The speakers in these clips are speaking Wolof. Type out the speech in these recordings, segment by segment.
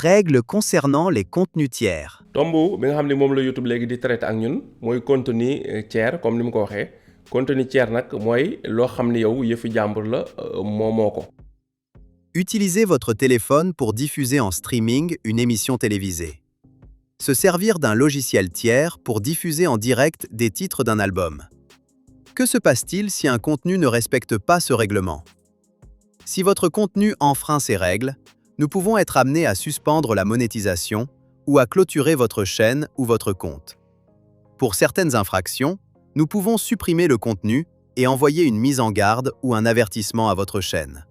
règles concernant les contenus tiers. tomb bi nga xam ne moom la YouTube léegi di traité ak ñun mooy contenu tiers comme ni mu ko waxee contenu tiers nag mooy loo xam ne yow yëfi jàmbur la moomoo ko. Utilisez votre téléphone pour diffuser en streaming une émission télévisée. Se servir d'un logiciel tiers pour diffuser en direct des titres d'un album. Que se passe-t-il si un contenu ne respecte pas ce règlement? Si votre contenu enfreint ces règles, nous pouvons être amenés à suspendre la monétisation ou à clôturer votre chaîne ou votre compte. Pour certaines infractions, nous pouvons supprimer le contenu et envoyer une mise en garde ou un avertissement à votre chaîne.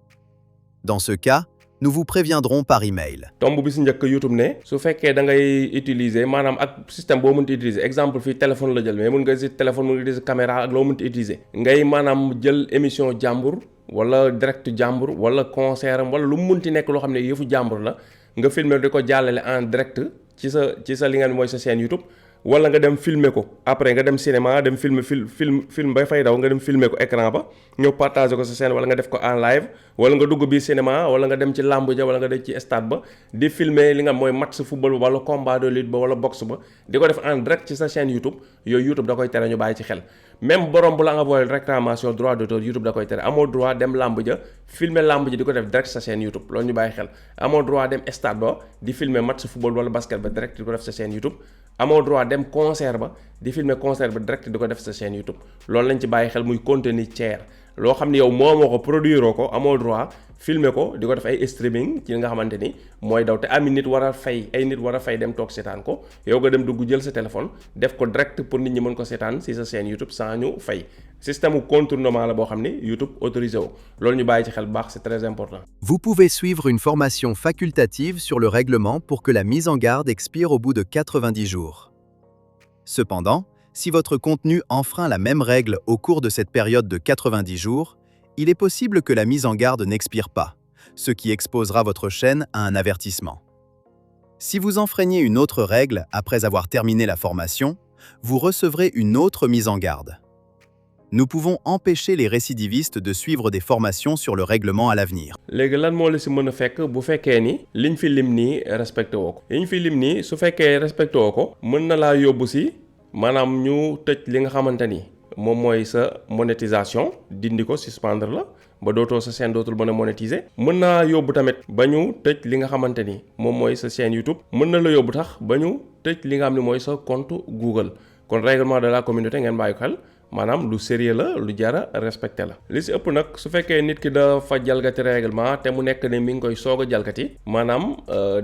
Dans ce cas, nous vous préviendrons par email. tomb bi si njëkk YouTube ne su fekkee da ngay utiliser maanaam ak système boo mënti utiliser exemple fii téléphone la jël mais mën nga si téléphone mën nga utiliser caméra ak loo mënti utiliser ngay maanaam jël émission jàmbur wala direct jàmbur wala concert am wala lu mu mënti nekk loo xam ne yëfu jàmbur la nga filmer di ko jàllale en direct ci sa li nga xam ne mooy sa chaîne YouTube wala nga dem filmer ko après nga dem cinéma dem film bay fay daw nga dem filmer ko écran ba ñëw partager ko sa chaîne wala nga def ko en live wala nga dugg biir cinéma wala nga dem ci làmb ja wala nga dem ci stade ba di filmer li nga mooy match football ba wala combat de lutte ba wala boxe ba di ko def en direct ci sa chaîne YouTube yooyu YouTube da koy tere ñu bàyyi ci xel même borom bu la envoyé réclamation droit d'auteur YouTube da koy tere amoo droit dem làmb ja filmer làmb ji di ko def direct sa chaîne YouTube loolu ñu bàyyi xel amoo droit dem stade ba di filmer match football wala basket ba direct di ko def sa chaîne YouTube amoo droit dem concert ba di filmer concert ba direct di ko def sa chaîne YouTube loolu lañ ci bàyyi xel muy contenu tiers loo xam ne yow moomoo ko produire ko amoo droit filmer ko di ko def ay streaming ci li nga xamante ni mooy daw te ami nit war a fay ay nit war a fay dem toog seetaan ko yow nga dem dugg jël sa téléphone def ko direct pour nit ñi mën ko seetaan si sa chaîne YouTube sans ñu fay système u contournement la boo xam ni YouTube autorisé wu loolu ñu bàyyi ci xel bu baax c'est très important. Vous pouvez suivre une formation facultative sur le règlement pour que la mise en garde expire au bout de 90 jours. Cependant, si votre contenu enfreint la même règle au cours de cette période de 90 jours, il est possible que la mise en garde n'expire pas, ce qui exposera votre chaîne à un avertissement. Si vous enfreignez une autre règle après avoir terminé la formation, vous recevrez une autre mise en garde. Nous pouvons empêcher les récidivistes de suivre des formations sur le règlement à l'avenir. léegi lan moo la si mën a fekk bu fekkee ni liñ fi lim nii respecté woo ko liñ fi lim nii su fekkee respecté woo ko mën na laa yóbbu si maanaam ñu tëj li nga xamante ni moom mooy sa monétisation dindi ko suspendre la ba dootoo sa chaîne dootul mën a monétiser mën naa yóbbu tamit ba ñu tëj li nga xamante ni moom mooy sa chaîne YouTube mën na la yóbbu tax ba ñu tëj li nga xam ne mooy sa compte Google kon règlement de la communauté ngeen bàyyi ko xel maanaam lu sérieux la lu jara respecté la li si ëpp nag su fekkee nit ki dafa jalgati règlement te mu nekk ne mi ngi koy soog a jalgati maanaam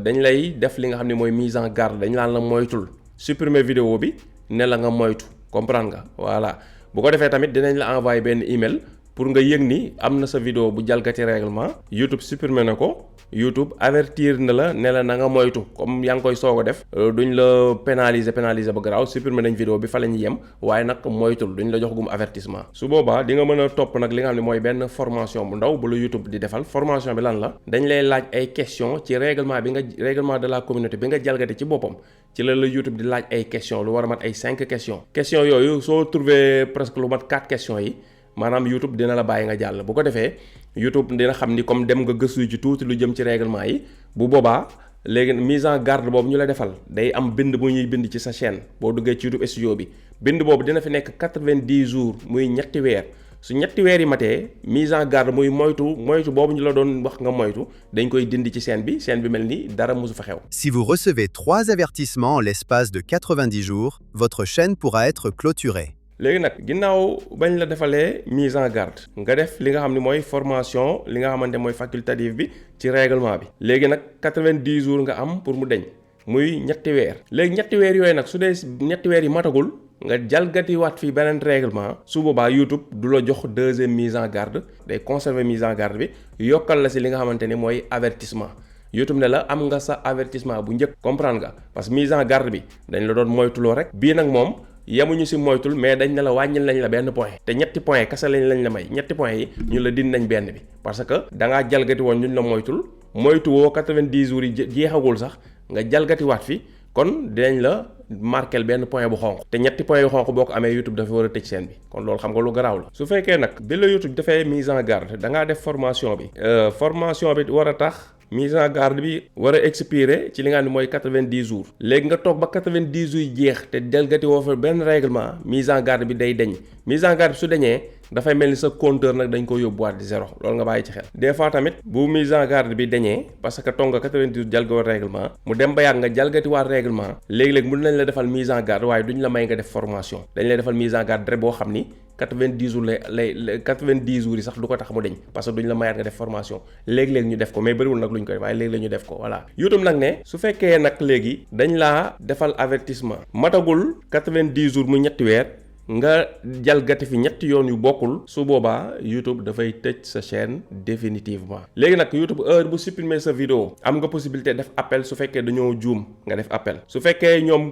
dañ lay def li nga xam ne mooy mise en garde dañ laan la moytul supprimer vidéo bi ne la nga moytu comprendre nga voilà bu ko defee tamit dinañ la envoyer benn email pour nga yëg ni am na sa vidéo bu jalgati règlement YouTube supprimer na ko YouTube avertir na la ne la na nga moytu comme yaa ngi koy soog a def duñ la pénaliser ba garaaw supprimer nañ vidéo bi fa la ñuy yem waaye nag moytul duñ la jox gum avertissement su boobaa di nga mën a topp nag li nga xam ne mooy benn formation bu ndaw bu la YouTube di defal formation bi lan la dañ lay laaj ay questions ci règlement de la communauté bi nga jalgati ci boppam ci la YouTube di laaj ay questions lu war a mat ay 5 questions yooyu soo trouvé presque lu mat 4 questions yi maanaam YouTube dina la bàyyi nga jàll bu ko defee YouTube dina xam ni comme dem nga gëstu ci tuuti lu jëm ci règlement yi bu boobaa léegi mise en garde boobu ñu la defal day am bind bu ñuy bind ci sa chaîne boo duggee ci YouTube studio bi bind boobu dina fi nekk 90 jours muy ñetti weer su ñetti weer yi matee mise en garde muy moytu boobu ñu la doon wax nga moytu dañ koy dindi ci chaîne bi mel ni dara musu fa xew. Si vous recevez 3 avertissements en l'espace de 90 jours, votre chaîne pourra être clôturée. léegi nag ginnaaw bañ la defalee mise en garde nga def li nga xam ne mooy formation li nga xamante mooy facultative bi ci règlement bi léegi nag 90 jours nga am pour mu deñ muy ñetti weer léegi ñetti weer yooyu nag su dee ñetti weer yi matagul nga jalgatiwaat fii beneen règlement su boobaa YouTube du la jox deuxième mise en garde day conserver mise en garde bi yokkal la si li nga xamante ni mooy avertissement YouTube ne la am nga sa avertissement bu njëkk comprendre nga parce que mise en garde bi dañ la doon moytuloo rek bii nag moom yemuñu si moytul mais dañ ne la wàññil nañ la benn point te ñetti point kese lañ la may ñetti point yi ñu la din nañ benn bi parce que da ngaa jalgati woon ñu la moytu woo 90 jours yi jeexagul sax nga jalgatiwaat fi kon dinañ la marquel benn point bu xonq te ñetti point yu xonq boo ko amee YouTube dafa war a tëj seen bi kon loolu xam nga lu garaaw la su fekkee nag bi la YouTube dafay mise en garde da ngaa def formation bi war a tax mise en garde bi war a expirer ci li nga xam ne mooy 90 jours léegi nga toog ba 90 jours yi jeex te jalgati woo fa benn règlement mise en garde bi day deñ mise en garde bi su deñee dafay mel ni sa compteur nag dañ ko yóbbuwaat di zéro loolu nga bàyyi ci xel des fois tamit bu mise en garde bi deñee parce que toog nga 90 jours jalgati règlement mu dem ba yàgg nga jalgatiwaat règlement léegi-léegi mën nañ la defal mise en garde waaye duñ la may nga def formation dañ lay defal mise en garde rek boo xam ni 90 jours lay 90 jours yi sax du ko tax mu deñ parce que duñ la mayaat nga def formation léegi-léegi ñu def ko mais bëriwul nag luñ koy waaye léegi-léegi ñu def ko voilà YouTube nag ne su fekkee nag léegi dañ laa defal avertissement matagul 90 jours mu ñetti weer nga jalgati fi ñetti yoon yu bokkul su boobaa YouTube dafay tëj sa chaîne définitivement léegi nag YouTube heure bu supprimer sa vidéo am nga possibilité def appel su fekkee dañoo juum nga def appel su fekkee ñoom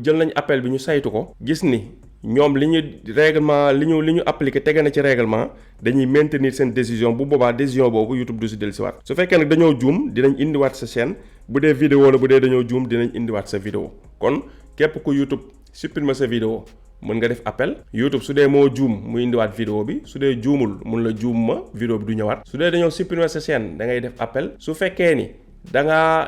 jël nañ appel bi ñu saytu ko gis ni ñoom li ñu règlement li ñu appliqué tege na ci règlement dañuy maintenir seen décision bu boobaa décision boobu YouTube du si dellusiwaat su fekkee nag dañoo juum dinañ indiwaat sa chaîne bu dee vidéo la bu dee dañoo juum dinañ indiwaat sa vidéo kon képp ku YouTube supprimer sa vidéo mën nga def appel YouTube su dee moo juum mu indiwaat vidéo bi su dee juumul mun la juum ma vidéo bi du ñëwaat su dee dañoo supprimer sa chaîne da ngay def appel su fekkee ni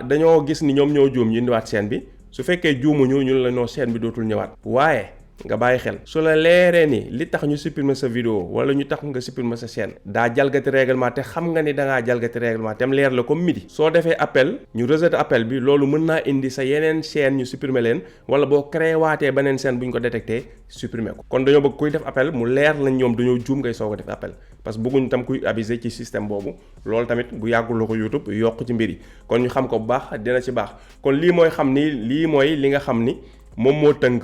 dañoo gis ni ñoom ñoo juum ñu indiwaat chaîne bi su fekkee juumuñu ñun la noo chaîne bi dootul ñëwaat waaye nga bàyyi xel su la leeree ni li tax ñu supprimer sa vidéo wala ñu tax nga supprimer sa chaîne daa jalgati règlement te xam nga ni dangaa jalgati règlement te mu leer la comme midi soo defee appel ñu rejeté appel bi loolu mën naa indi sa yeneen chaîne ñu supprimer leen wala boo créé waatee beneen chaîne bu ñu ko détecté supprimer ko kon dañoo bëgg kuy def appel mu leer lañ ñoom dañoo juum ngay soog a def appel parce que bëgguñ tam kuy abuser ci système boobu loolu tamit bu yàggul la ko YouTube yokk ci mbir yi kon ñu xam ko bu baax dina ci baax kon lii mooy xam ni lii mooy li nga xam ni moom moo tënk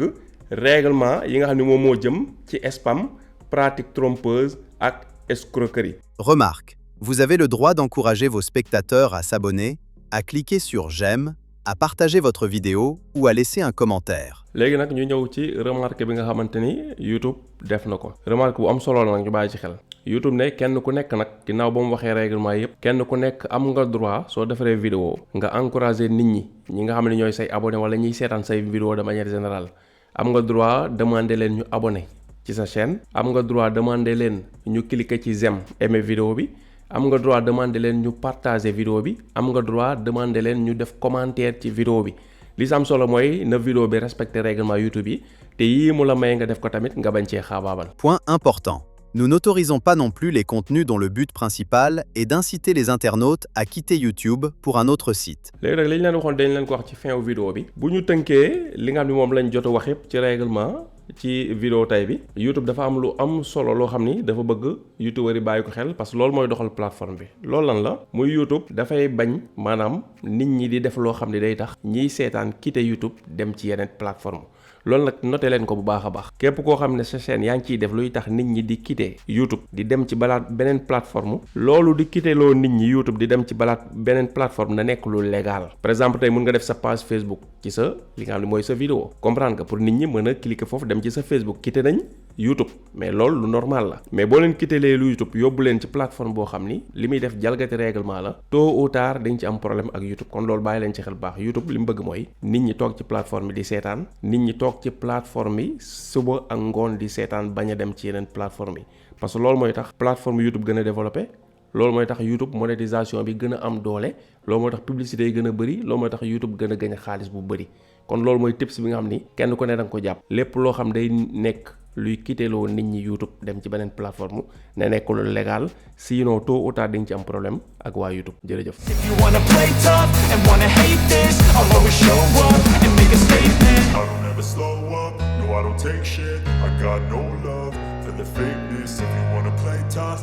règlement yi nga xam ne moom moo jëm ci spam pratique trompeuse ak escroquerie. Remarque, vous avez le droit d'encourager vos spectateurs à s'abonner, à cliquer sur j'aime, à partager votre vidéo ou à laisser un commentaire. léegi nag ñu ñëw ci remarque bi nga xamante ni YouTube def na ko remarque bu am solo la nag ñu bàyyi ci xel YouTube ne kenn ku nekk nag ginnaaw ba mu waxee règlement yëpp kenn ku nekk am nga droit soo defaree vidéo nga encourager nit ñi nga xam ne ñooy say abonné wala ñiy seetaan say vidéo de manière générale am nga droit demander leen ñu abonné ci sa chaîne am nga droit demander leen ñu cliquer ci j'aime aimer vidéo bi am nga droit demander leen ñu partager vidéo bi am nga droit demander leen ñu def commentaire ci vidéo bi li am solo mooy na vidéo bi respecter règlement YouTube yi te yii mu la may nga def ko tamit nga bañ cee xaabaabal. Point important. Nous n'autorisons pas non plus les contenus dont le but principal est d'inciter les internautes à quitter YouTube pour un autre site. léegi nag li ñu leen waxoon dañ leen ko wax ci fin wu vidéo bi bu ñu tënkee li nga xam ne moom lañ jot a wax yëpp ci règlement ci vidéo tay bi YouTube dafa am lu am solo loo xam ni dafa bëgg YouTubeur yi bàyyi ko xel parce que loolu mooy doxal plateforme bi loolu lan la muy YouTube dafay bañ maanaam nit ñi di def loo xam ne day tax ñiy seetaan quitter YouTube dem ci yeneen plateforme loolu nag noté leen ko bu baax a baax képp koo xam ne sa chaîne yaa ngi ciy def luy tax nit ñi di quitter YouTube di dem ci beneen plateforme loolu di quitter loo nit ñi YouTube di dem ci beneen plateforme na nekk lu légal par exemple tey mun nga def sa page Facebook ci sa li nga xam ne mooy sa vidéo comprendre nga pour nit ñi mën a cliquer foofu dem ci sa Facebook quitter nañ YouTube mais loolu lu normal la mais boo leen quitter lee lu YouTube yóbbu leen ci plateforme boo xam ni li muy def jalgati règlement la tôt ou tard dañ ci am problème ak YouTube kon loolu bàyyi leen ci xel baax YouTube li mu bëgg mooy nit ñi toog ci plateforme bi di seetaan nit ñi toog ci plateforme yi suba ak ngoon di seetaan bañ a dem ci yeneen plateforme yi parce que loolu mooy tax plateforme YouTube gën a développé loolu mooy tax YouTube monétisation bi gën a am doole loolu mooy tax publicité yi gën a bëri loolu mooy tax YouTube gën a gañ xaalis bu bëri kon loolu mooy tips bi nga xam ni kenn ku ne da nga ko jàpp lépp loo xam day nekk luy quitteloo nit ñi YouTube dem ci beneen plateforme ne nekk lu légal sinon tôt ou tard di nga ci am problème ak waa YouTube jërëjëf. If you wanna play tough and wanna hate this, I'll always show up and make a statement. I don't ever slow up, no I don't take shit. I got no love for the fakeness. If you wanna play tough